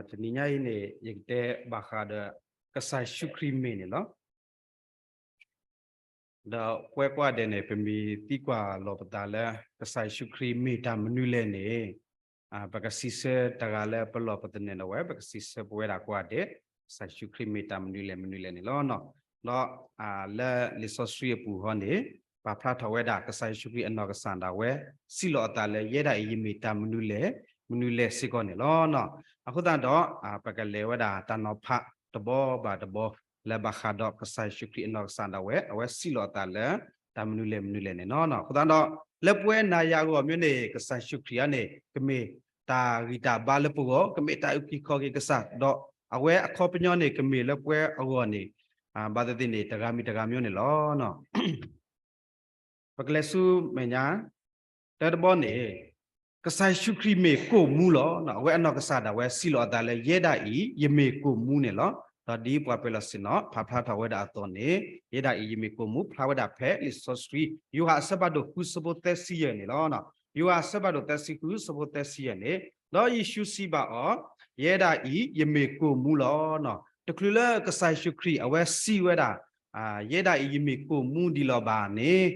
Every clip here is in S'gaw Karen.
တနံၤညါအံၤန့ၣ် ယကတဲဘၣ်ဃးဒီး ကစၢ်ယ့ၣ်ၡူးခရံာ်မ့ၢ်န့ၣ်လီၤ. ဒီးပဝဲကိးဂၤဒဲးန့ၣ် ပမ့ၢ်သံကွၢ်လီၤပသးလၢ ကစၢ်ယ့ၣ်ၡူးခရံာ်မ့ၢ်တၢ်မနုၤလဲၣ်န့ၣ် ပကစံးဆၢတဂၤလၢပလီၢ်ပသနၢၣ်ဒၣ်ဝဲ ပကစံးဆၢပဝဲဒၣ်ကိးဂၤဒဲး ကစၢ်ယ့ၣ်ၡူးခရံာ်မ့ၢ်တၢ်မနုၤလဲၣ်မနုၤလဲၣ်န့ၣ်လီၤ. ဒီးလၢလံာ်စီဆှံအပူၤဟီန့ၣ် ပာ်ဖျါထီၣ်ဝဲဒၣ် ကစၢ်ယ့ၣ်ၡူးခရံာ်အနီၢ်ကစၢ်ဒၣ်ဝဲ စံးလီၤအသးလၢ ယဲဒၣ်အံၤယမ့ၢ်တၢ်မနုၤလဲၣ် မနုၤလဲၣ်စ့ၢ်ကီးန့ၣ်လီၤ. အဃိသတးဒီး ပကလဲၤဝဲဒၣ်တၢ်နီၤဖးတဘီဘၣ်တဘီ လၢဘၣ်ဃးဒီးကစၢ်ယ့ၣ်ၡူးခရံာ်အနီၢ်ကစၢ်ဒၣ်ဝဲ အဝဲစံးလီၤအသးလၢ တၢ်မနုၤလဲၣ်မနုၤလဲၣ်န့ၣ်လီၤ. အဃိသတးဒီး လၢပဝဲနၤယၤအဂီၢ်မ့ၢ်န့ၣ် ကစၢ်ယ့ၣ်ၡူးခရံာ်အံၤန့ၣ် ကမ့ၢ်တၢ်ဂံၢ်တၢ်ဘါလၢပဂီၢ်, ကမ့ၢ်တၢ်အုၣ်က့ၤခီၣ်က့ၤကစၢ်, ဒီးအဝဲအခီပညီန့ၣ် ကမ့ၢ်လၢပဝဲအဂီၢ်န့ၣ် ဘၣ်သ့ၣ်သ့ၣ်န့ၣ် တဂၤမံၤတဂၤမံၤန့ၣ်လီၤ. ပကလဲၤဆူမဲာ်ညါ တၢတဘီန့ၣ် ကစၢ်ယ့ၣ်ၡူးခရံာ်မ့ၢ်ကိၣ်မူလီၤ. အဝဲအနီၢ်ကစၢ်ဒၣ်ဝဲစံးလီၤအသးလၢ ယဲဒၣ်အံၤ ယမ့ၢ်ကိၣ်မူန့ၣ်လီၤ. ဒီးဒ်ပှၤပၢၤလီၢ်ဆ့ၣ်နီၤ ဖးဖျါထီၣ်ဝဲဒၣ်အသိးန့ၣ် ယဲဒၣ်အံၤ ယမ့ၢ်ကိၣ်မူ ဖျါဝဲဒၣ်ဖဲလံာ်စီဆှံ ယိၤဟၣ်အဆၢဖးဒိၣ်ဃု ဆၢဖိသၢဆံယဲၢ်န့ၣ်လီၤ. ယိၤဟၣ်အဆၢဖးဒိၣ်သၢဆံဃု ဆၢဖိသၢဆံယဲၢ်န့ၣ်, ဒီးယ့ၣ်ၡူးစံးဘၣ်အီၤ, ယဲဒၣ်အံၤ ယမ့ၢ်ကိၣ်မူလီၤ. တချုးလၢကစၢ်ယ့ၣ်ၡူးခရံာ်အဝဲစံးဝဲဒၣ် ယဲဒၣ်အံၤ ယမ့ၢ်ကိၣ်မူဒံးလီၤဘၣ်န့ၣ်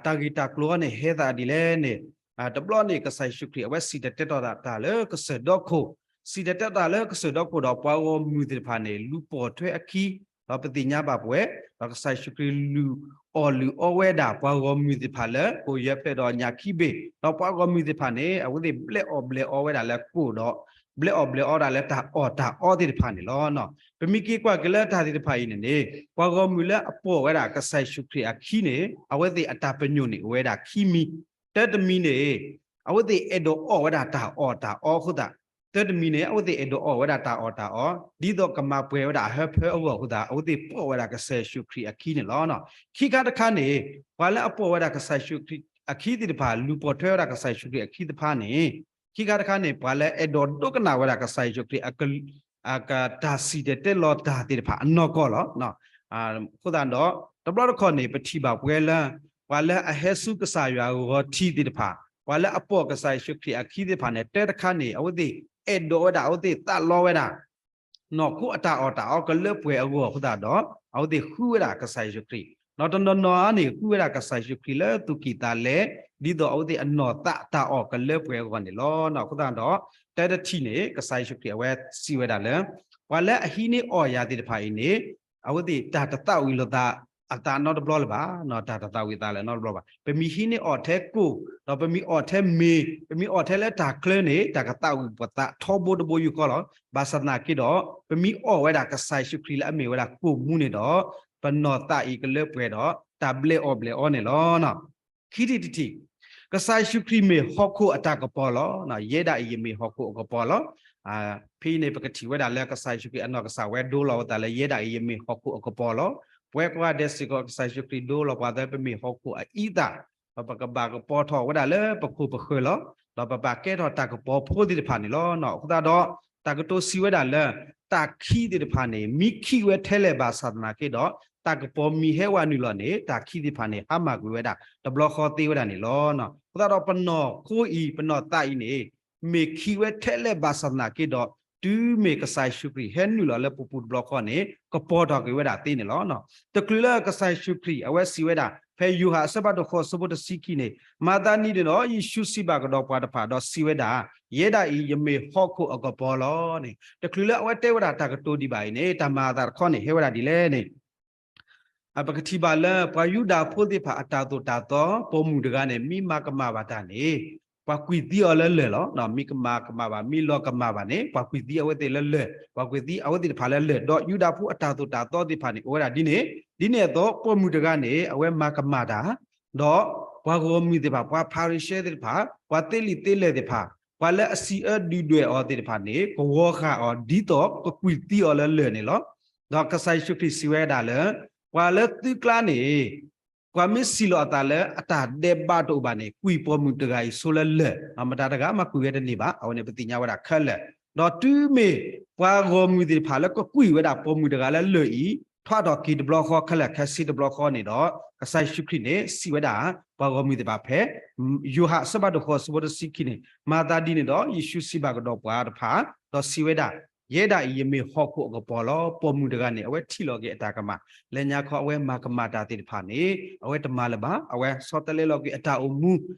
တၢ်ဂ့ၢ်တၢ်ကျိၤအံၤန့ၣ် ဟဲသးဒ်လဲၣ်န့ၣ် တဘျီန့ၣ် ကစၢ်ယ့ၣ်ၡူးခရံာ် အဝဲစံၣ်တဲၤတဲလီၤတၢ်လၢကစၢၢ်ဒီခိၣ်, စံၣ်တဲၤတဲလီၤတၢ်လၢကစၢၢ်ဒီခိၣ်ဒီး ပှၤဂီၢ်မုၢ်သ့ၣ်တဖၣ်န့ၣ် လူၤပိာ်ထွဲအခံ, ဒီးပသ့ၣ်ညါဘၣ်ပဝဲ, ဒီးကစၢ်ယ့ၣ်ၡူးခရံာ်လူၤအီၣ်လုၢ်အီဝဲဒၣ် ပှၤဂီၢ်မုၢ်သ့ၣ်တဖၣ်လၢ ကိၣ်ယဲၢ်ဖျၢၣ်ဒီးညၣ်ခံဘ့ၣ်, ဒီးပှၤဂီၢ်မုၢ်သ့ၣ်တဖၣ်န့ၣ် အဝဲသ့ၣ်ဘျဲးအီၣ်ဘျဲးအီဝဲဒၣ်လၢကိၣ်ဒီး ဘျဲးအီၣ်ဘျဲးအီဒၣ်လၢတၢ်အီၣ်တၢ်အီသ့ၣ်တဖၣ်န့ၣ်လီၤ. ပမ့ၢ်က့ၤကွၢ်က့ၤလၢတၢ်သ့ၣ်တဖၣ်အံၤန့ၣ်န့ၣ် ပှၤဂီၢ်မုၢ်လၢအပိာ်ဝဲဒၣ်ကစၢ်ယ့ၣ်ၡူးခရံာ်အခံန့ၣ် အဝဲသ့ၣ်အတၢ်ပညိၣ်န့ၣ်အိၣ်ဝဲဒၣ်ခံမံၤ, တၢတမံၤန့ၣ် အဝဲသ့ၣ်အဲၣ်ဒိးအီၣ်ဝဲဒၣ်တၢ်အီၣ်တၢ်အီအဃိသတး, တၢတမံၤန့ၣ် အဝဲသ့ၣ်အဲၣ်ဒိးအီၣ်ဝဲဒၣ်တၢ်အီၣ်တၢ်အီ ဒ်သိးကမၤပှဲၤဝဲဒၣ်အဟၢဖၢအဂီၢ်အဃိသတး အဝဲသ့ၣ်ပိာ်ဝဲဒၣ်ကစၢ်ယ့ၣ်ၡူးခရံာ်အခံန့ၣ်လီၤ. ခံခါတခါန့ၣ် ပှၤလၢအပိာ်ဝဲဒၣ်ကစၢ်ယ့ၣ်ၡူးခရံာ်အခံသ့ၣ်တဖၣ် လူၤပိာ်ထွဲဝဲဒၣ်ကစၢ်ယ့ၣ်ၡူးခရံာ်အခံတဖၣ်န့ၣ် ခံခါတခါန့ၣ် ပှၤလၢအဲၣ်ဒိးဒိကနၣ်ဝဲဒၣ်ကစၢ်ယ့ၣ်ၡူးခရံာ် အကတၢ်စံၣ်တဲၤတဲလီၤတၢ်သ့ၣ်တဖၣ်အနီၢ်ကီၢ်လီၤ. အဃိသတးဒီး တဘျီတခီၣ်န့ၣ် ပထံၣ်ဘၣ်ပဝဲလၢ ပှၤလၢအဟဲဆူကစၢ်ယွၤဂီၤထံသ့ၣ်တဖၣ်, ပှၤလၢအပိာ်ကစၢ်ယ့ၣ်ၡူးခရံာ်အခံသ့ၣ်တဖၣ်န့ၣ် တၢတခါန့ၣ် အဝဲသ့ၣ်အဲၣ်ဒိးဝဲဒၣ် အဝဲသ့ၣ်သးလီဝဲဒၣ် နီၢ်ခိအတၢ်အီၣ်တၢ်အီကလၢပှဲၤအဂီၢ်အဃိသတးဒီး အဝဲသ့ၣ်ဃုဝဲဒၣ်ကစၢ်ယ့ၣ်ၡူးခရံာ်, ဒီးတနီၤနီၤန့ၣ် ဃုဝဲဒၣ်ကစၢ်ယ့ၣ်ၡူးခရံာ်လၢသူၣ်ကံၢ်သးလဲ, ဒ်သိးအဝဲသ့ၣ်အနီၢ်သးတၢ်အီၣ်ကလၢပှဲၤအဂီၢ်န့ၣ်လီၤ. အဃိသတးဒီး တၢတထံၣ်န့ၣ် ကစၢ်ယ့ၣ်ၡူးခရံာ်အဝဲစံးဝဲဒၣ်လၢ ပှၤလၢအဟံးန့ၢ်အီၣ်ယၤသ့ၣ်တဖၣ်အံၤန့ၣ် အဝဲသ့ၣ်တၢ်တသးဝံၤလိာ်သး အသးနီတဘျီလၢၤဘၣ်, တၢ်တသးဝံၤသးလၢၤနီတဘျီဘၣ်. ပမ့ၢ်ဟံးန့ၢ်အီၣ်ထဲကိၣ်, ဒီးပမ့ၢ်အီၣ်ထဲမ့ၤ, ပမ့ၢ်အီၣ်ထဲလၢတၢ်ချၢန့ၣ် တၢ်ကသးဝံၤပသးထီဘိတဘိယူၢ်ဃီလီၤ. ဘၣ်ဆၣ်သနာ်က့ဒီး ပမ့ၢ်အီၣ်ဝဲဒၣ်ကစၢ်ယ့ၣ်ၡူးခရံာ်လၢအမ့ၢ်ဝဲဒၣ်ကိၣ်မူန့ၣ်ဒီး ပနီၢ်သးအံၤကလၢပှဲၤဒီး တၢ်ဘျဲးအီၣ်ဘျဲးအီန့ၣ်လီၤ. ခံထံၣ်တထံၣ်, ကစၢ်ယ့ၣ်ၡူးခရံာ်မ့ၢ်ဟီၣ်ခိၣ်အတၢ်ကပီၤလီၤ. ယဲဒၣ်အံၤယမ့ၢ်ဟီၣ်ခိၣ်အကပီၤလီၤ. ဖဲအံၤန့ၣ် ပကထံၣ်ဝဲဒၣ်လၢကစၢ်ယ့ၣ်ၡူးခရံာ်အနီၢ်ကစၢ်ဝဲဒိလီၤဝဲသးလၢ ယဲဒၣ်အံၤယမ့ၢ်ဟီၣ်ခိၣ်အကပီၤလီၤ. ပဝဲကိးဂၤဒဲးစ့ၢ်ကီး ကစၢ်ယ့ၣ်ၡူးခရံာ်ဒိလီၤပှၤသး ပမ့ၢ်ဟီၣ်ခိၣ်အအံသၣ်, ဒီးပကဘၣ်ကပီၤထီၣ်ဝဲဒၣ်လၢပခိၣ်ပဃၢၤလီၤ. ဒီးပဘၣ်ကဲထီၣ်တၢ်ကပီၤဖိသ့ၣ်တဖၣ်န့ၣ်လီၤ. အဃိသတးဒီး တၢ်ကတိၤစံးဝဲဒၣ်လၢ တၢ်ခံးသ့ၣ်တဖၣ်န့ၣ် မ့ၢ်ခံးဝဲထဲလဲၣ်ဘၣ်ဆၣ်သနာ်က့ဒီး တၢ်ကပီၤမ့ၢ်ဟဲဝဲနုာ်လီၤန့ၣ် တၢ်ခံးသ့ၣ်တဖၣ်န့ၣ် ဟါမၢ်ကွံာ်ဝဲဒၣ် တဘျီဃီသ့ဝဲဒၣ်န့ၣ်လီၤ. အဃိသတးဒီး ပနီၢ်ခိအံၤ ပနီၢ်သးအံၤန့ၣ် မ့ၢ်ခံးဝဲထဲလဲၣ်ဘၣ်ဆၣ်သနာ်က့ဒီး တုၤမ့ၢ်ကစၢ်ယ့ၣ်ၡူးခရံာ်ဟဲနုာ်လီၤလၢပပူၤတဘျီဃီန့ၣ် ကပီၤထီၣ်က့ၤဝဲဒၣ်သ့န့ၣ်လီၤ. တချုးလၢကစၢ်ယ့ၣ်ၡူးခရံာ် အဝဲစံးဝဲဒၣ် ဖဲယိၤဟၣ်အဆၢဖးဒိၣ်ဃိး ဆၢဖိတဆံခံန့ၣ်, မၤသးဒ်န့ၣ်ဒီး ယ့ၣ်ၡူးစံးဘၣ်ကဒီးပှၤတဖၣ်ဒီးစံးဝဲဒၣ်, ယဲဒၣ်အံၤယမ့ၢ်ဟီၣ်ခိၣ်အကပီၤလီၤန့ၣ်. တချုးလၢအဝဲတဲဝဲဒၣ်တၢ်ကတိၤဒံးဘၣ်အံၤန့ၣ် တၢ်မၤအသးတခီန့ၣ် ဟဲဝဲဒၣ်ဒ်လဲၣ်န့ၣ် ပကထံၣ်ဘၣ်လၢ ပှၤယူဒၤဖိသ့ၣ်တဖၣ်အတၢ်သိၣ်တၢ်သီ ပိာ်မုၣ်တဂၤန့ၣ် မ့ၢ်မၤကမၣ်ဘၣ်တၢ်န့ၣ် ပှၤကွံာ်သံအီၤလၢလၢၢ်လီၤ. မ့ၢ်ကမၤကမၣ်ဘၣ် မ့ၢ်လီၤကမၣ်ဘၣ်န့ၣ် ပှၤကွံာ်သံအဝဲသ့ၣ်လၢလၢၢ်, ပှၤကွံာ်သံအဝဲသ့ၣ်တဖၣ်လၢလၢၢ်. ဒီးယူဒၤဖိအတၢ်သိၣ်တၢ်သီသ့ၣ်တဖၣ်န့ၣ် အိၣ်ဝဲဒၣ်ဒ်န့ၣ်, ဒ်န့ၣ်အသိး ပိာ်မုၣ်တဂၤန့ၣ် အဝဲမၤကမၣ်တၢ် ဒီးပှၤဂီၢ်မုၢ်သ့ၣ်တဖၣ်, ပှၤဖၤရံၤၡဲသ့ၣ်တဖၣ်, ပှၤသ့လံာ်သ့လဲၢ်သ့ၣ်တဖၣ်, ပှၤလၢအစံးအၢဒုၣ်ဒွဲၣ်အီၤသ့ၣ်တဖၣ်န့ၣ် ကဝီၤဃာ်အီၤ ဒ်သိးကကွံာ်သံအီၤလၢလၢၢ်န့ၣ်လီၤ. ဒီးကစၢ်ယ့ၣ်ၡူးခရံာ်စံးဝဲဒၣ်လၢ ပှၤလၢသုကျါန့ၣ် ပှၤမ့ၢ်စံးလီၤအသးလၢအတၢ်ဒဲးဘးတအိၣ်ဘၣ်န့ၣ် ကွံာ်ပိာ်မုၣ်တဂၤအံၤဆိလၢလၢၢ်, မတၤတဂၤမၤကွံာ်ဝဲတန့ၢ်ဘၣ်. အဝဲန့ၣ်ပသ့ၣ်ညါဝဲဒၣ်ခဲလၢာ်. ဒီးတုၤမ့ၢ်ပှၤဂီၢ်မုၢ်သ့ၣ်တဖၣ်လၢကကွံာ်ဝဲဒၣ်ပိာ်မုၣ်တဂၤလၢလၢၢ်အံၤ ထီၣ်ထီၣ်က့ၤတဘျီဃီခဲလၢာ်ခဲဆ့တဘျီဃီန့ၣ်ဒီး ကစၢ်ယ့ၣ်ၡူးခရံာ်န့ၣ် စံးဝဲဒၣ် ပှၤဂီၢ်မုၢ်သ့ၣ်တဖၣ်ဖဲ ယိၤဟၣ်အဆၢဖးဒိၣ်ဃိး ဆၢဖိတဆံခံန့ၣ်, မၤသးဒ်န့ၣ်ဒီး ယ့ၣ်ၡူးစံးဘၣ်ကဒီးပှၤတဖၣ် ဒီးစံးဝဲဒၣ် ယဲဒၣ်အံၤ ယမ့ၢ်ဟီၣ်ခိၣ်အကပီၤလီၤ. ပိာ်မုၣ်တဂၤန့ၣ် အဝဲထံၣ်လီၤက့ၤအတၢ်ကမၣ်, လၢညါခီအဝဲမၤကမၣ်တၢ်သ့ၣ်တဖၣ်န့ၣ် အဝဲတမၤလၢၤဘၣ်. အဝဲဆီတလဲလီၤကွံာ်အတၢ်အိၣ်မူ,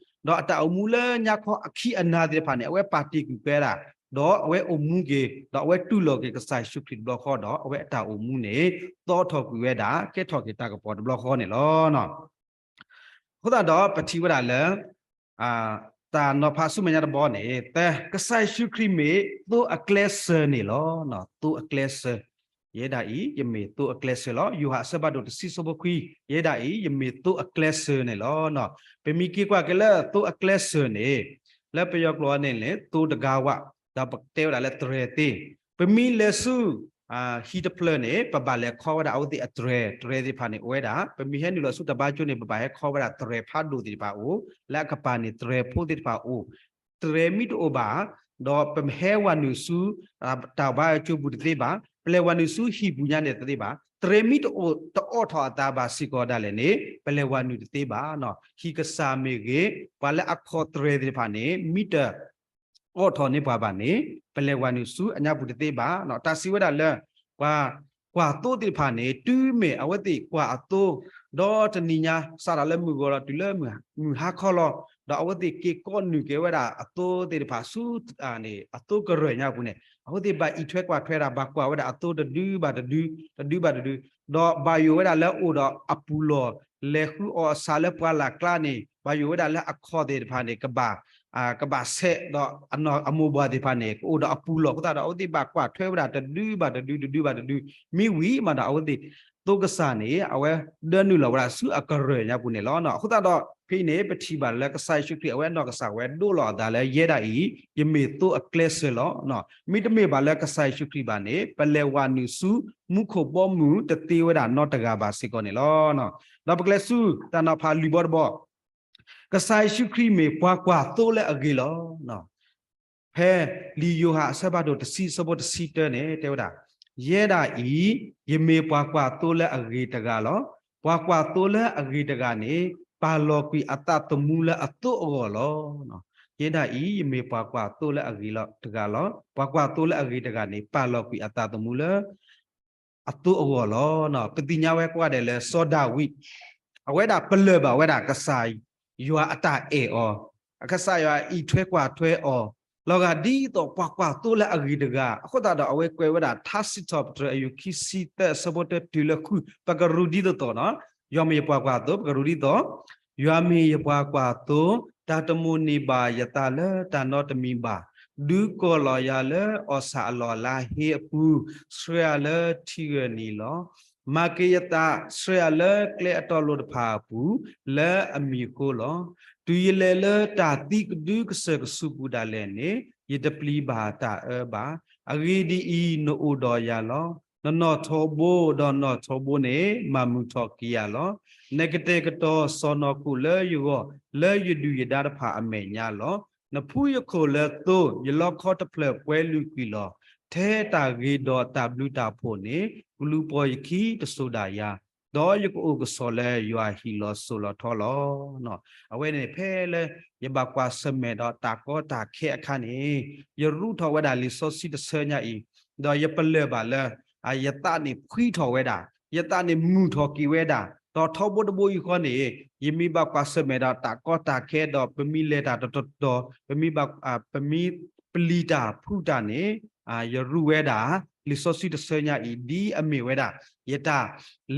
ဒီးအတၢ်အိၣ်မူလၢညါခီအခံအနၤသ့ၣ်တဖၣ်န့ၣ် အဝဲပာ်တ့ၢ်ကွံာ်ဝဲဒၣ်, ဒီးအဝဲအိၣ်မူက့ၤ, ဒီးအဝဲတူၢ်လိာ်က့ၤကစၢ်ယ့ၣ်ၡူးခရံာ်တဘျီဃီဒီး အဝဲအတၢ်အိၣ်မူန့ၣ် သီထီၣ်ကွံာ်ဝဲဒၣ်, ကဲထီၣ်က့ၤတၢ်ကပီၤတဘျီဃီန့ၣ်လီၤ. အဃိသတးဒီး ပထံၣ်ဝဲဒၣ်လၢ တၢ်နီၤဖးဆူမဲာ်ညါတဘီန့ၣ် ကစၢ်ယ့ၣ်ၡူးခရံာ်မ့ၢ်သိအကျဲစၢၤန့ၣ်လီၤ. သိအကျဲစၢၤ, ယဲဒၣ်အံၤ ယမ့ၢ်သိအကျဲစၢၤလီၤ. ယိၤဟၣ်အဆၢဖးဒိၣ်တဆံအဆၢဖိခွံ, ယဲဒၣ်အံၤ ယမ့ၢ်သိအကျဲစၢၤန့ၣ်လီၤ. ပမ့ၢ်က့ၤကွၢ်က့ၤလၢသိအကျဲစၢၤန့ၣ် လၢပယီၤကျိာ်အံၤန့ၣ်န့ၣ် သိတဂၤဝဲ, ဒီးပတဲဝဲဒၣ်လၢတြဲၤသ့, ပမ့ၢ်လဲၤဆူ ဟံၣ်တဖျၢၣ်န့ၣ် ပဘၣ်လဲၤခီဝဲဒၣ်အဝဲသ့ၣ်အတြဲၤ, တြဲၤသ့ၣ်တဖၣ်န့ၣ်အိၣ်ဝဲဒၣ်, ပမ့ၢ်ဟဲနုာ်လီၤဆူတၢ်ဘါကၠိန့ၣ် ပဘၣ်ဟဲခီဝဲဒၣ်တြဲၤဖးဒိၣ်သ့ၣ်တဖၣ်အိၣ်, လၢအကပၤန့ၣ် တြဲၤဖိသ့ၣ်တဖၣ်အိၣ်, တြဲၤမ့ၢ်တအိၣ်ဘၣ် ဒီးပဟဲဝဲနုာ်ဆူ တၢ်ဘါကၠိပူၤတသ့ဘၣ်, ပလဲၤဝဲနုာ်ဆူဟံၣ်ပူၤညါန့ၣ်တသ့ဘၣ်, တြဲၤမ့ၢ်တအိၣ်တအိးထီၣ်အသးဘၣ်စ့ၢ်ကီးဒၣ်လဲာ်န့ၣ် ပလဲၤဝဲနုာ်တသ့ဘၣ်. ဟံၣ်ကစၢ်မ့ၢ်ဂ့ၤ, ပှၤလၢအခီၣ်တြဲၤသ့ၣ်တဖၣ်န့ၣ် မ့ၢ်တ အိးထီၣ်န့ၢ်ပှၤဘၣ်န့ၣ် ပလဲၤဝဲနုာ်ဆူအညါပူၤတသ့ဘၣ်. တၢ်စံးဝဲဒၣ်လၢ ပှၤကွၢ်သိသ့ၣ်တဖၣ်န့ၣ် တုၤမ့ၢ်အဝဲသ့ၣ်ကွၢ်အသိ ဒီးတနံၤညါ စးထီၣ်လၢမုၢ်ဂီၤလီၤတုၤလၢမုၢ်ဟါခီလီၤ, ဒီးအဝဲသ့ၣ်က့ၤကိးနုာ်က့ၤဝဲဒၣ်အသိသ့ၣ်တဖၣ်ဆူ အသိကရၢၢ်ညါပူၤန့ၣ် အဝဲသ့ၣ်ဘၣ်အံးထွဲကွၢ်ထွဲဒၣ် ဘၣ်ကွၢ်ဝဲဒၣ်အသိတဒုဘၣ်တဒု, တဒုဘၣ်တဒု, ဒီးဘၣ်ယိၣ်ဝဲဒၣ်လၢအိၣ်ဒီးအပူၤလီၢ် လဲၤဃုအီၣ်အဆၣ်လၢပှၢ်လၢ်ကျါန့ၣ် ဘၣ်ယိၣ်ဝဲဒၣ်လၢအခီၣ်သ့ၣ်တဖၣ်န့ၣ် ကဘၣ် ကဘၣ်ဆဲးဒီးအမိၢ်ပှၢ်သ့ၣ်တဖၣ်န့ၣ် ကအိၣ်ဒီးအပူၤလီၢ်အဃိသတးဒီး အဝဲသ့ၣ်ဘၣ်ကွၢ်ထွဲဝဲဒၣ်တဒုဘၣ်တဒု တဒုဘၣ်တဒု, မ့ၢ်ဝံၤမးဒီးအဝဲသ့ၣ် သိကစၢ်န့ၣ် အဝဲဒၢနုာ်လီၤဝဲဒၣ်ဆူအကရၢၢ်ညါပူၤန့ၣ်လီၤ. အဃိသတးဒီး ဖဲအံၤန့ၣ် ပထံၣ်ဘၣ်လၢကစၢ်ယ့ၣ်ၡူးခရံာ်အဝဲအနီၢ်ကစၢ်ဝဲဒိလီၤအသးလၢ ယဲဒၣ်အံၤ ယမ့ၢ်သိအကျဲစၢၤလီၤ. မ့တမ့ၢ်ဘၣ်လၢကစၢ်ယ့ၣ်ၡူးခရံာ်ဘၣ်န့ၣ် ပလဲၤဝဲနုာ်ဆူ မူခိၣ်ဘီမုၢ်တသ့ဝဲဒၣ်နီတဂၤဘၣ်စ့ၢ်ကီးန့ၣ်လီၤ. ဒီးပကလဲၤဆူတၢ်နီၤဖးလွံၢ်ဘီတဘီ ကစၢ်ယ့ၣ်ၡူးခရံာ်မ့ၢ်ပှၤကွၢ်သိလၢအဂ့ၤလီၤ. ဖဲလံာ်ယိၤဟၣ်အဆၢဖးဒိၣ်တဆံအဆၢဖိတဆံတၢန့ၣ် တဲဝဲဒၣ်, ယဲဒၣ်အံၤ ယမ့ၢ်ပှၤကွၢ်သိလၢအဂ့ၤတဂၤလီၤ. ပှၤကွၢ်သိလၢအဂ့ၤတဂၤန့ၣ် ပာ်လီၤကွံာ်အသးသမူလၢအသိအဂီၢ်လီၤ. ယဲဒၣ်အံၤ ယမ့ၢ်ပှၤကွၢ်သိလၢအဂ့ၤတဂၤလီၤ. ပှၤကွၢ်သိလၢအဂ့ၤတဂၤန့ၣ် ပာ်လီၤကွံာ်အသးသမူလၢ အသိအဂီၢ်လီၤ. ပသ့ၣ်ညါဝဲကိးဂၤဒဲးလၢစီၤဒၤဝံး အဝဲဒၣ်ပလၢၢ်ဘၣ်ဝဲဒၣ်ကစၢ်ယွၤအတၢ်အဲၣ်အီၤ, ကစၢ်ယွၤအံးထွဲကွၢ်ထွဲအီၤ, လီၤဂာ်ဒ်သိးပှၤကွၢ်သိလၢအဂ့ၤတဂၤ, အဃိသတးဒီးအဝဲကွဲးဝဲဒၣ်ထါစံးထီၣ်ပတြၢၤအယုၢ်ခံဆံသၢအဆၢဖိတၢတုၤလၢဃု, ပကရူးဒ်သိးသိး, ယွၤမ့ၢ်ယပှၤကွၢ်သိ, ပကရူးဒ်သိး ယွၤမ့ၢ်ယပှၤကွၢ်သိ, တၢ်တမိၣ်န့ၢ်ဘၣ်ယသးလၢတၢ်နီတမံၤဘၣ်. ဒုးကီၢ်လီၤယၤလၢအီၣ်ဆၣ်အလီၢ်အလါဟ့အပူၤ, ဆှၢယၤလၢထံဂၢၢ်နံၤလီၤ. မၤက့ၤယသးဆှၢယၤလၢကျဲအတီအလိၤတဖၣ်အပူၤ, လၢအမံၤအဃိလီၤ. တုၤယလဲၤလၢတၢ်သံကဒုကစၢၢ်ကဆူးပူၤဒၣ်လဲာ်န့ၣ်, ယတပျံၤဘၣ်တၢ်အၢဘၣ်. အဂ့ၢ်ဒ်အံၤ, နအိၣ်ဒီးယၤလီၤ. နနီၣ်ထိးဘိ, ဒီးနီၣ်ထိးဘိန့ၣ် မၤမုာ်ထီၣ်က့ၤယၤလီၤ. နကတဲာ်ကတီၤစီၢ်နီၤခိၣ်လၢယဂီၢ်, လၢယဒုၣ်ယဒါတဖၣ်အမဲာ်ညါလီၤ. နဖှူယခိၣ်လၢသိ, ယလီခီတဖျၢၣ်ပှဲၤလုာ်ကွံာ်လီၤ. ထဲတၢ်ဂ့ၤဒီးတၢ်ဘျုးတၢ်ဖှိၣ်န့ၣ်, ကလူၤပိာ်ယခံတစိၤဒၣ်ယၤ, ဒီးယကအိၣ်ကဆီၣ်လၢယွၤဟံၣ်လီၤစိၤလီၤထီလီၤ. အဝဲန့ၣ် ဖဲလၢယဘၣ်ကွၢ်ဆၢၣ်မဲာ်ဒီးတၢ်ကီတၢ်ခဲအခါန့ၣ်, ယရူးထီၣ်ဝဲဒၣ်လံာ်စီဆှံတဆၢညါအံၤ, ဒီးယပလၢၢ်ဘၣ်လၢ ယသးန့ၣ်ဖှံထီၣ်ဝဲဒၣ်, ယသးန့ၣ်မုာ်ထီၣ်က့ၤဝဲဒၣ်, ဒီးထီဘိတဘိအံၤဃီန့ၣ်, ယမ့ၢ်ဘၣ်ကွၢ်ဆၢၣ်မဲာ်ဒီးတၢ်ကီတၢ်ခဲဒီး ပမ့ၢ်လဲၤတၢ်တတီၤတီၤ, ပမ့ၢ်ဘၣ်, ပမ့ၢ်ပျံၤတၢ်ဖုးတၢ်န့ၣ်, ယရူးဝဲဒၣ် လံာ်စီဆှံတဆၢညါအံၤ ဒ်အမ့ၢ်ဝဲဒၣ် ယတၢ်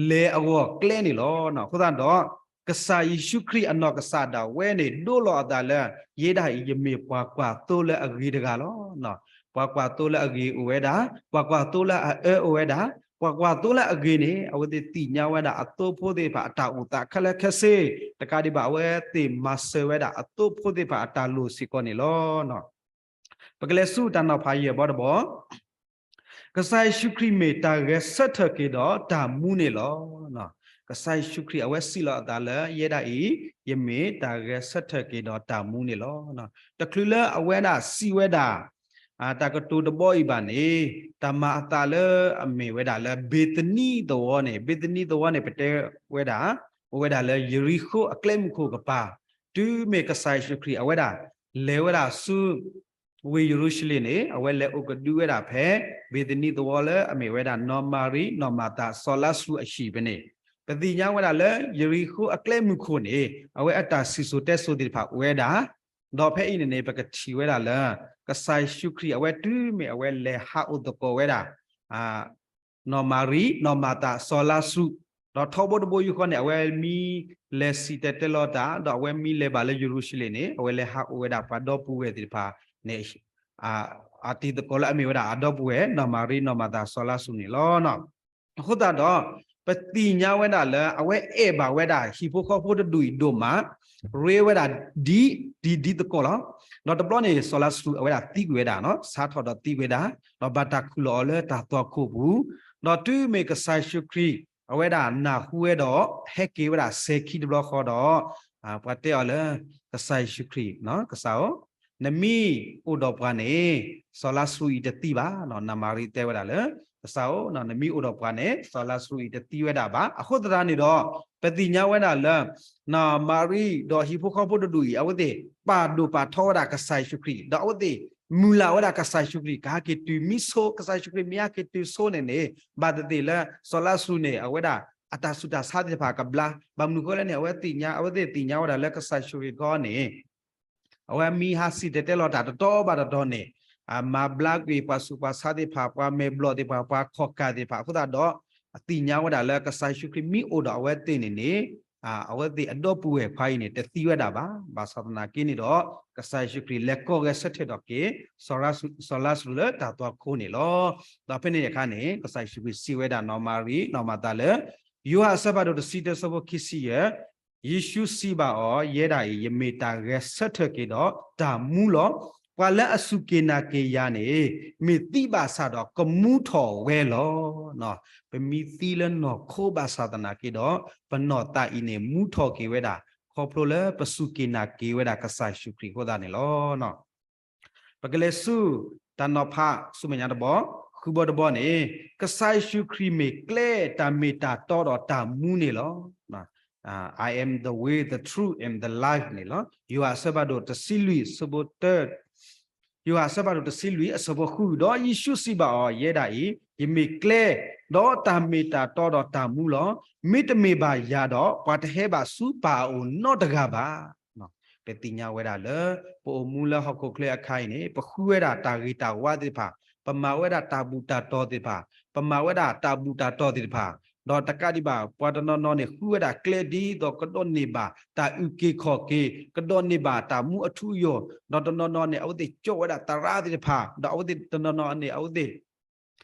လဲၤအဂီၢ်ကျဲန့ၣ်လီၤ. အဃိသတးဒီး ကစၢ်ယ့ၣ်ၡူးခရံာ်အနီၢ်ကစၢ်ဒၣ်ဝဲန့ၣ် ဒိလီၤအသးလၢ ယဲဒၣ်အံၤ ယမ့ၢ်ပှၤကွၢ်သိလၢအဂ့ၤတဂၤလီၤ. ပှၤကွၢ်သိလၢအဂ့ၤအိၣ်ဝဲဒၣ်, ပှၤကွၢ်သိလၢအအၢအိၣ်ဝဲဒၣ်, ပှၤကွၢ်သိလၢအဂ့ၤန့ၣ် အဝဲသ့ၣ်သ့ၣ်ညါဝဲဒၣ်အသိဖိသ့ၣ်တဖၣ်အတၢ်အိၣ်သးခဲလၢာ်ခဲဆ့, တကးဒံးဘၣ် အဝဲသ့ၣ်မၤစၢၤဝဲဒၣ်အသိဖိသ့ၣ်တဖၣ်အတၢ်လိၣ်စ့ၢ်ကီးန့ၣ်လီၤ. ပကလဲၤဆူတၢ်နီၤဖးယဲၢ်ဘီတဘီ ကစၢ်ယ့ၣ်ၡူးခရံာ်မ့ၢ်တၢ်ဂဲၤဆၢထၢၣ်က့ၤဒီးတၢ်မူန့ၣ်လီၤ. ကစၢ်ယ့ၣ်ၡူးခရံာ်အဝဲစံးလီၤအသးလၢ ယဲဒၣ်အံၤ ယမ့ၢ်တၢ်ဂဲၤဆၢထၢၣ်က့ၤဒီးတၢ်မူန့ၣ်လီၤ. တချုးလၢအဝဲဒၣ်စံးဝဲဒၣ် တၢ်ကတိၤတဘီအံၤဘၣ်န့ၣ် တၢ်မၤအသးလၢအမ့ၢ်ဝဲဒၣ်လၢ ဘ့းသနံသဝီန့ၣ်, ဘ့းသနံသဝီန့ၣ် ပတဲဝဲဒၣ် အိၣ်ဝဲဒၣ်လၢယရံၣ်ဃိၣ်အကျဲမုၢ်ခိၣ်ကပၤ, တုၤမ့ၢ်ကစၢ်ယ့ၣ်ၡူးခရံာ်အဝဲဒၣ် လဲၤဝဲဒၣ်ဆူ ဝ့ၢ်ယရူၤၡလ့ၣ်န့ၣ် အဝဲလဲၤအိၣ်ကဒုဝဲဒၣ်ဖဲ ဘ့ၤသနံသဝီလၢအမ့ၢ်ဝဲဒၣ် နီၢ်မၤရံ နီၢ်မၤသး စီၤလါစရူးအဟံၣ်ဖဲန့ၣ်, ပသ့ၣ်ညါဝဲဒၣ်လၢ ယရံၣ်ဃိၣ်အကျဲမုၢ်ခိၣ်န့ၣ် အဝဲအတၢ်စံၣ်စိၤတဲစိၤသ့ၣ်တဖၣ်အိၣ်ဝဲဒၣ်, ဒီးဖဲအံၤန့ၣ်န့ၣ် ပကထံၣ်ဝဲဒၣ်လၢ ကစၢ်ယ့ၣ်ၡူးခရံာ်အဝဲတုၤမ့ၢ်အဝဲလဲၤဟးအိၣ်သကိးဝဲဒၣ် နီၢ်မၤရံ နီၢ်မၤသး စီၤလါစရူး, ဒီးထီဘိတဘိယူၢ်ဃီန့ၣ် အဝဲမ့ၢ်လဲၤစံၣ်တဲၤတဲလီၤတၢ် ဒီးအဝဲမ့ၢ်လဲၤဘၣ်လၢယရူၤၡလ့ၣ်န့ၣ် အဝဲလဲၤဟးအိၣ်ဝဲဒၣ်ပှၤဒီပုၢ်ဝဲၢ်သ့ၣ်တဖၣ်န့ၣ် အတံၤသကိးလၢအမ့ၢ်ဝဲဒၣ်အဒီပုၢ်ဝဲၢ် နီၢ်မၤရံ နီၢ်မၤသး စီၤလါစရူးန့ၣ်လီၤ. အဃိသတးဒီး ပသ့ၣ်ညါဝဲဒၣ်လၢ အဝဲအဲၣ်ဘၣ်ဝဲဒၣ် ဟံၣ်ဖိဃီဖိတဒူၣ်အံၤဒိၣ်မး ရ့ဝဲဒၣ်ဒ် ဒ် ဒ်သကိးလီၤ. ဒီးတဘျီန့ၣ် စီၤလါစရူးအဝဲဒၣ်သံကွံာ်ဝဲဒၣ်, ဆါထီၣ်ဒီးသံဝဲဒၣ်, ဒီးဘၣ်တၢ်ခူၣ်လီၤအီၤလၢတၢ်သွၣ်ခိၣ်ပူၤ, ဒီးတုၤမ့ၢ်ကစၢ်ယ့ၣ်ၡူးခရံာ် အဝဲဒၣ်နၢ်ဟူဝဲဒီး ဟဲက့ၤဝဲဒၣ်စဲၤခံတဘျီဃီဒီး ပှၤတဲအီၤလၢ ကစၢ်ယ့ၣ်ၡူးခရံာ်, ကစၢ်ဧၢ, နမ့ၢ်အိၣ်ဒီးပှၤန့ၣ် စီၤလါစရူးအံၤတသံဘၣ်. နီၢ်မၤရံတဲဝဲဒၣ်လၢ ကစၢ်ဧၢ, နမ့ၢ်အိၣ်ဒီးပှၤန့ၣ် စီၤလါစရူးအံၤတသံဝဲဒၣ်ဘၣ်. အဃိသတးန့ၣ်ဒီး ပသ့ၣ်ညါဝဲဒၣ်လၢ နီၢ်မၤရံဒီးဟံၣ်ဖိဃီဖိတဒူၣ်အံၤ အဝဲသ့ၣ်ပာ်ဒိၣ်ပာ်ထီဝဲဒၣ်ကစၢ်ယ့ၣ်ၡူးခရံာ်, ဒီးအဝဲသ့ၣ်မုၢ်လၢ်ဝဲဒၣ်ကစၢ်ယ့ၣ်ၡူးခရံာ် ကဟဲက့ၤတုၤမံဆိ, ကစၢ်ယ့ၣ်ၡူးခရံာ်မ့ၢ်ဟဲက့ၤတုၤဆိန့ၣ်န့ၣ် ဘၣ်သ့ၣ်သ့ၣ်လၢ စီၤလါစရူးန့ၣ် အဝဲဒၣ်အတၢ်ဆူးတၢ်ဆါသ့ၣ်တဖၣ်ကဘျါ, ဘၣ်မနုၤဃိလဲၣ်န့ၣ် အဝဲသ့ၣ်ညါ, အဝဲသ့ၣ်သ့ၣ်ညါဝဲဒၣ်လၢကစၢ်ယ့ၣ်ၡူးခရံာ်တခီန့ၣ် အဝဲမ့ၢ်ဟးစံၣ်တဲၤတဲလီၤတၢ်တတီဘၣ်တတီန့ၣ် မၤဘျါကွံာ်ပှၤဆူးပှၤဆါသ့ၣ်တဖၣ်, ပှၤမဲာ်ဘျီၣ်သ့ၣ်တဖၣ်, ပှၤခီၣ်ကၢ်သ့ၣ်တဖၣ်. အဃိသတးဒီး အသ့ၣ်ညါဝဲဒၣ်လၢကစၢ်ယ့ၣ်ၡူးခရံာ်မ့ၢ်အိၣ်ဒီးအဝဲသ့ၣ်န့ၣ်န့ၣ် အဝဲသ့ၣ်အဒီပုၢ်ဝဲၢ်ခွါအံၤန့ၣ် တသံဝဲဒၣ်ဘၣ်. ဘၣ်ဆၣ်သနာ်က့န့ၣ်ဒီး ကစၢ်ယ့ၣ်ၡူးခရံာ်လဲၤကိးဂဲၤဆၢထၢၣ်ထီၣ်က့ၤ စီၤလါစရူးလၢတၢ်သွၣ်ခိၣ်န့ၣ်လီၤ. ဒီးဖဲန့ၣ်အခါန့ၣ် ကစၢ်ယ့ၣ်ၡူးခရံာ်စံးဝဲဒၣ်နီၢ်မၤရံ နီၢ်မၤသးလၢ ယိၤဟၣ်အဆၢဖးဒိၣ်တဆံတၢ ဆၢဖိခံဆံယဲၢ်, ယ့ၣ်ၡူးစံးဘၣ်အီၤ, ယဲဒၣ်အံၤ ယမ့ၢ်တၢ်ဂဲၤဆၢထၢၣ်က့ၤဒီးတၢ်မူလီၤ. ပှၤလၢအစူၢ်က့ၤနာ်က့ၤယၤန့ၣ် မ့ၢ်သံဘၣ်ဆၣ်ဒီးကမူထီၣ်ဝဲလီၤ. ပမ့ၢ်သံလၢနီၢ်ခိဘၣ်ဆၣ်သနာ်က့ဒီး ပနီၢ်သးအံၤန့ၣ် မူထီၣ်က့ၤဝဲဒၣ် ခီဖျိလၢပစူၢ်က့ၤနာ်က့ၤဝဲဒၣ်ကစၢ်ယ့ၣ်ၡူးခရံာ်အဃိသတးန့ၣ်လီၤ. ပကလဲၤဆူ တၢ်နီၤဖးဆူမဲာ်ညါတဘီ, ဃုဘီတဘီန့ၣ် ကစၢ်ယ့ၣ်ၡူးခရံာ်မ့ၢ်ကျဲ, တၢ်မ့ၢ်တၢ်တီဒီးတၢ်မူန့ၣ်လီၤ. I am the way, the truth, and the life န့ၣ်လီၤ. ယိၤဟၣ်အဆၢဖးဒိၣ်တဆံလွံၢ် ဆၢဖိတၢ, ယိၤဟၣ်အဆၢဖးဒိၣ်တဆံလွံၢ် အဆၢဖိဃု, ဒီးယ့ၣ်ၡူးစံးဘၣ်အီၤ, ယဲဒၣ်အံၤ ယမ့ၢ်ကျဲ, ဒီးတၢ်မ့ၢ်တၢ်တီဒီးတၢ်မူလီၤ. မ့တမ့ၢ်ဘၣ်ယၤဒီး ပှၤတဟဲဘၣ်ဆူပၢ်အအိၣ်နီတဂၤဘၣ်. ပသ့ၣ်ညါဝဲဒၣ်လၢ ပအိၣ်မူလၢဟီၣ်ခိၣ်ချၢအခါအံၤန့ၣ် ပဃုဝဲဒၣ်တၢ်ဂ့ၤတၢ်ဝါသ့ၣ်တဖၣ်, ပမၤဝဲဒၣ်တၢ်ဘူၣ်တၢ်တီၤသ့ၣ်တဖၣ်, ပမၤဝဲဒၣ်တၢ်ဘူၣ်တၢ်တီၤသ့ၣ်တဖၣ်, ဒီးတကးဒံးဘၣ် ပှၤတနီၤနီၤန့ၣ် ဃုဝဲဒၣ်ကျဲဒ်သိးကဒိးန့ၢ်ဘၣ်တၢ်အုၣ်က့ၤခီၣ်က့ၤ, ကဒိးန့ၢ်ဘၣ်တၢ်မူအထူအယိာ်, ဒီးတနီၤနီၤန့ၣ် အဝဲသ့ၣ်ကၠီဝဲဒၣ်သရၣ်သ့ၣ်တဖၣ်, ဒီးအဝဲသ့ၣ်တနီၤနီၤန့ၣ် အဝဲသ့ၣ်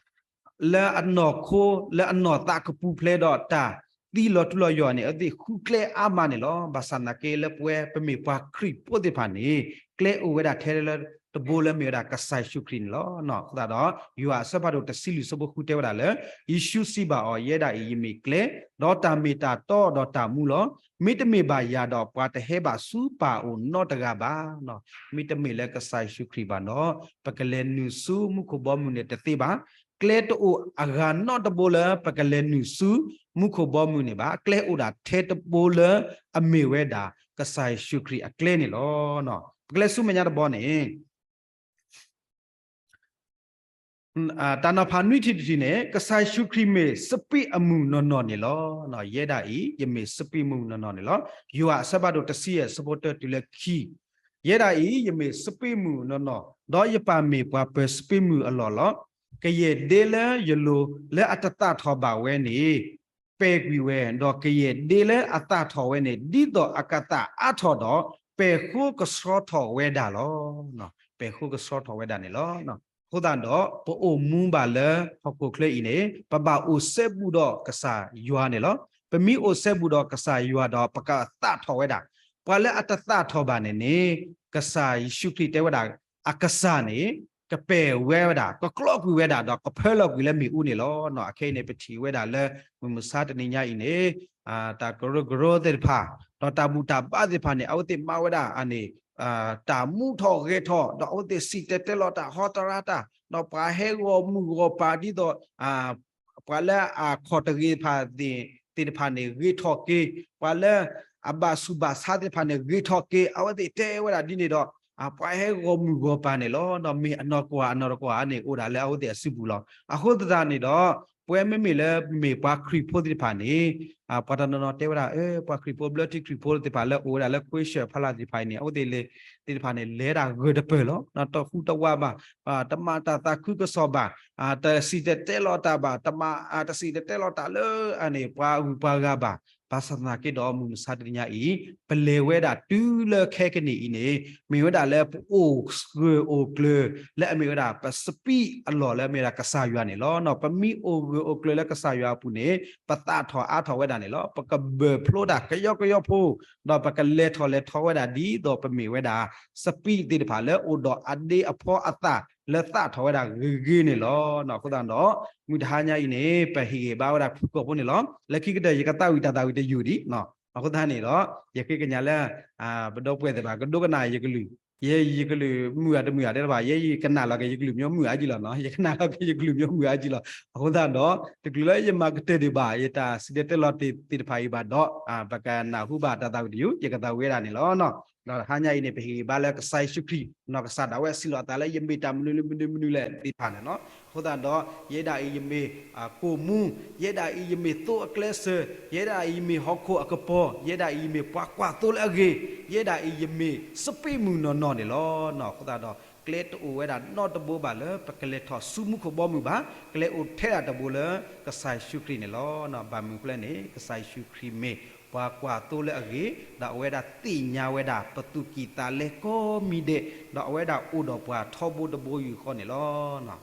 လၢအနီၢ်ခိ လၢအနီၢ်သးကပူၤဖျဲးဒီးတၢ်သံလီၤထူလီၤယိာ်န့ၣ် အဝဲသ့ၣ်ဃုကျဲအါမးန့ၣ်လီၤ. ဘၣ်ဆၣ်သနာ်က့လၢပဝဲပမ့ၢ်ပှၤခရံာ်ဖိသ့ၣ်တဖၣ်န့ၣ် ကျဲအိၣ်ဝဲဒၣ်ထဲလၢတဘိလၢမ့ၢ်ဝဲဒၣ်ကစၢ်ယ့ၣ်ၡူးခရံာ်န့ၣ်လီၤ. အဃိသတးဒီး ယိၤဟၣ်အဆၢဖးဒိၣ်တဆံလွံၢ်ဆၢဖိဃုတဲဝဲဒၣ်လၢ ယ့ၣ်ၡူးစံးဘၣ်အီၤ, ယဲဒၣ်အံၤ ယမ့ၢ်ကျဲ, ဒီးတၢ်မ့ၢ်တၢ်တီဒီးတၢ်မူလီၤ. မ့တမ့ၢ်ဘၣ်ယၤဒီး ပှၤတဟဲဘၣ်ဆူပၢ်အအိၣ်နီတဂၤဘၣ်. မ့တမ့ၢ်လၢကစၢ်ယ့ၣ်ၡူးခရံာ်ဘၣ်ဒီး ပကလဲၤနုာ်ဆူမူခိၣ်ဘီမုၢ်န့ၣ်တသ့ဘၣ်. ကျဲတအိၣ်အဂၤနီတဘိလၢပကလဲၤနုာ်ဆူမူခိၣ်ဘီမုၢ်န့ၣ်ဘၣ်. ကျဲအိၣ်ဒၣ်ထဲတဘိလၢအမ့ၢ်ဝဲဒၣ် ကစၢ်ယ့ၣ်ၡူးခရံာ်အကျဲန့ၣ်လီၤ. ပကလဲၤဆူမဲာ်ညါတဘီန့ၣ် တၢ်နီၤဖးနွံထံၣ်တထံၣ်န့ၣ် ကစၢ်ယ့ၣ်ၡူးခရံာ်မ့ၢ်စပံးအမုၢ်နီၢ်နီၢ်န့ၣ်လီၤ. ယဲဒၣ်အံၤ ယမ့ၢ်စပံးမုၢ်နီၢ်နီၢ်န့ၣ်လီၤ. ယိၤဟၣ်အဆၢဖးဒိၣ်တဆံယဲၢ် ဆၢဖိတၢတုၤလၢခံ ယဲဒၣ်အံၤ ယမ့ၢ်စပံးမုၢ်နီၢ်နီၢ်, ဒီးယပၢ်မ့ၢ်ပှၤပၢၤစပံးမုၢ်အလီၢ်လီၤ. ကယဲၢ်ဒ့လၢယလိၤလၢအတသၣ်ထီၣ်ဘၣ်ဝဲန့ၣ် ပဲာ်ကွံာ်ဝဲ, ဒီးကယဲၢ်ဒ့လၢအသၣ်ထီၣ်ဝဲန့ၣ် ဒ်သိးအကသၣ်အါထီၣ်ဒီး ပဲာ်ဃိကဆှီထီၣ်ဝဲဒၣ်လီၤ. ပဲာ်ဃိကဆှီထီၣ်ဝဲဒၣ်န့ၣ်လီၤ. အဃိသတးဒီး ပအိၣ်မူဘၣ်လၢဟီၣ်ခိၣ်ချၢအံၤန့ၣ် ပဘၣ်အိၣ်စဲဘူးဒီးကစၢ်ယွၤန့ၣ်လီၤ. ပမ့ၢ်အိၣ်စဲဘူးဒီးကစၢ်ယွၤဒီး ပကသၣ်ထီၣ်ဝဲဒၣ်. ပှၤလၢအတသၣ်ထီၣ်ဘၣ်န့ၣ်န့ၣ် ကစၢ်ယ့ၣ်ၡူးခရံာ်တဲဝဲဒၣ် အကစၢ်န့ၣ် ကပဲာ်ဝဲဝဲဒၣ်, ကကျီကွံာ်ဝဲဒၣ်, ဒီးကဖၢလီၤကွံာ်လၢမ့ၣ်အူန့ၣ်လီၤ. အခဲအံၤန့ၣ် ပထံၣ်ဝဲဒၣ်လၢ မုၢ်မဆါတနံၤညါအံၤန့ၣ် တၢ်ကရၢကရိသ့ၣ်တဖၣ်, ဒီးတၢ်ဘူၣ်တၢ်ဘါသ့ၣ်တဖၣ်န့ၣ် အဝဲသ့ၣ်မၤဝဲဒၣ်န့ၣ် တၢ်မူထီၣ်ဂဲၤထီၣ်, ဒီးအဝဲသ့ၣ်စံၣ်တဲၤတဲလီၤတၢ်ဟီတရါတၢ်, ဒီးပှၤဟဲဂီၢ်မုၢ်ဂီၢ်ပၤဒ်သိး ပှၤလၢအခီၣ်တဂ့ၤတဖၣ်သ့ၣ်တဖၣ်န့ၣ် ဂ့ၤထီၣ်က့ၤ, ပှၤလၢအဘၣ်ဆူးဘၣ်ဆါသ့ၣ်တဖၣ်န့ၣ် ဂ့ၤထီၣ်က့ၤ, အဝဲသ့ၣ်တဲဝဲဒၣ်ဒ်န့ၣ်ဒီး အပှၤဟဲဂီၤမုၢ်ဂီၤပၤန့ၣ်လီၤ. ဒီးမ့ၢ်အနီၢ်ကဝၤအနီၢ်တကဝၤန့ၣ် အိၣ်ဒၣ်လၢအဝဲသ့ၣ်အစုပူၤလီၤ. အဃိသတးန့ၣ်ဒီး ပဝဲမ့မ့ၢ်လၢပမ့ၢ်ပှၤခရံာ်ဖိသ့ၣ်တဖၣ်န့ၣ် ပှၤတနီၤနီၤတဲဝဲဒၣ် ပှၤခရံာ်ဖိဘျၢထံခရံာ်ဖိသ့ၣ်တဖၣ်လၢအိၣ်ဝဲဒၣ်လၢခွ့ၡၢၣ်ဖီလာ်သ့ၣ်တဖၣ်အံၤန့ၣ် အဝဲသ့ၣ်သ့ၣ်တဖၣ်န့ၣ် လဲၤဒၣ်ဂၢၢ်တပၢၢ်လီၤ. တဟူးတဝးဘၣ်, တမၤတၢ်သးခုကစီၣ်ဘၣ်, တစံၣ်တဲၤတဲလီၤတၢ်ဘၣ်, တမၤ တစံၣ်တဲၤတဲလီၤတၢ်လၢအန့ၣ် ပှၤဂုၤပှၤဂၤဘၣ်. ဘၣ်ဆၣ်သနာ်က့ဒီး မုၢ်မဆါတနံၤညါအံၤ ပလဲၤဝဲဒၣ်တုၤလၢခဲကနံၣ်အံၤန့ၣ် မ့ၢ်ဝဲဒၣ်လၢပအိၣ်ဂၢၢ်အိၣ်ကျၢၤ လၢအမ့ၢ်ဝဲဒၣ် ပစပံးအလီၢ်လၢအမ့ၢ်ဝဲဒၣ်ကစၢ်ယွၤန့ၣ်လီၤ. ပမ့ၢ်အိၣ်ဂၢၢ်အိၣ်ကျၢၤလၢကစၢ်ယွၤအပူၤန့ၣ် ပသးထီၣ်အါထီၣ်ဝဲဒၣ်န့ၣ်လီၤ. ပကဘၢၣ်ဖျိတၢ်ကယီကယီဖိ, ဒီးပကလဲၤထီၣ်လဲၤထီဝဲဒၣ်ဒ်သိးပမ့ၢ်ဝဲဒၣ် စပံးသ့ၣ်တဖၣ်လၢအိၣ်ဒီးအဒ့အဖီအသၣ်လၢသးထီၣ်ဝဲဒၣ်ဂ့ၤဂ့ၤန့ၣ်လီၤ. အဃိသတးဒီး မုၢ်တဟါညါအံၤန့ၣ် ပဟ့ၣ်ဂံၢ်ဘါဝဲဒၣ်ဖုၣ်ကိာ်ဖိန့ၣ်လီၤ. လၢခံကတၢၢ် ယကသးဝံၣ်တၢ်သးဝံၣ်တယုၢ်ဒံး. အဃိသတးန့ၣ်ဒီး ယဃ့ကညးလၢ ပဒီပုၢ်ဝဲၢ်သ့ၣ်တဖၣ် ကဒိကနၣ်ယကလုၢ်, ယဲယကလုၢ်မုာ်ဧါတမုာ်ဧါတဲတဘၣ်, ယဲယကနၣ်လီၤက့ၤယကလုၢ်မ့ၢ်မုာ်အါကံလီၤနီၤ, ယကနၣ်လီၤက့ၤယကလုၢ်မ့ၢ်မုာ်အါကံလီၤ. အဃိသတးဒီး တချုးလၢယမၤကတၢၢ်ဒံးဘၣ် ယတၢ်စံၣ်တဲၤတဲလီၤသ့ၣ်တဖၣ်အံၤဘၣ်ဒီး ပကနၢ်ဟူဘၣ်တၢ်သးဝံၣ်တယုၢ် ယကသးဝံၣ်ဝဲဒၣ်န့ၣ်လီၤ. ဒီးတဟါညါအံၤန့ၣ် ပဟ့ၣ်ဂံၢ်ဘါလၢကစၢ်ယ့ၣ်ၡူးခရံာ် နီၢ်ကစၢ်ဒၣ်ဝဲစံးလီၤအသးလၢ ယမ့ၢ်တၢ်မနုၤမနုၤမနုၤလဲၣ်သ့ၣ်တဖၣ်န့ၣ်လီၤ. အဃိသတးဒီး ယဲဒၣ်အံၤယမ့ၢ် ကိၣ်မူ, ယဲဒၣ်အံၤယမ့ၢ်သိအကျဲစၢၤ, ယဲဒၣ်အံၤယမ့ၢ်ဟီၣ်ခိၣ်အကပီၤ, ယဲဒၣ်အံၤယမ့ၢ်ပှၤကွၢ်သိလၢအဂ့ၤ, ယဲဒၣ်အံၤယမ့ၢ်စပံးမုၢ်နီၢ်နီၢ်န့ၣ်လီၤ. အဃိသတးဒီး ကျဲတအိၣ်ဝဲဒၣ်နီတဘိဘၣ်လၢ ပကလဲၤထီၣ်ဆူမူခိၣ်ဘီမုၢ်ဘၣ်, ကျဲအိၣ်ထဲဒၣ်တဘိလၢ ကစၢ်ယ့ၣ်ၡူးခရံာ်န့ၣ်လီၤ. ဘၣ်မနုၤအဃိလဲၣ်န့ၣ် ကစၢ်ယ့ၣ်ၡူးခရံာ်မ့ၢ်ပှၤကွၢ်သိလၢအဂ့ၤ, ဒီးအဝဲဒၣ်သ့ၣ်ညါဝဲဒၣ် ပသူၣ်ကံၢ်သးလဲကိးမံၤဒဲး, ဒီးအဝဲဒၣ်အိၣ်ဒီးပှၤထီဘိတဘိယူၢ်ဃီန့ၣ်လီၤ.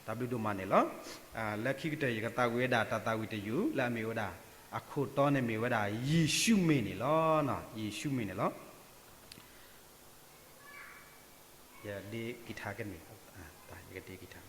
တၢ်ဘျုးဒိၣ်မးန့ၣ်လီၤ. လၢခံကတၢၢ် ယကသးဝံၣ်ဝဲဒၣ်တၢ်သးဝံၣ်တယုၢ် လၢအမ့ၢ်ဝဲဒၣ် အခိၣ်တီန့ၣ်မ့ၢ်ဝဲဒၣ် ယ့ၣ်ၡူးမ့ၢ်န့ၣ်လီၤ. ယ့ၣ်ၡူးမ့ၢ်န့ၣ်လီၤ. ယဒ့ကံထါကန့ၣ်, ယကဒ့ကံထါ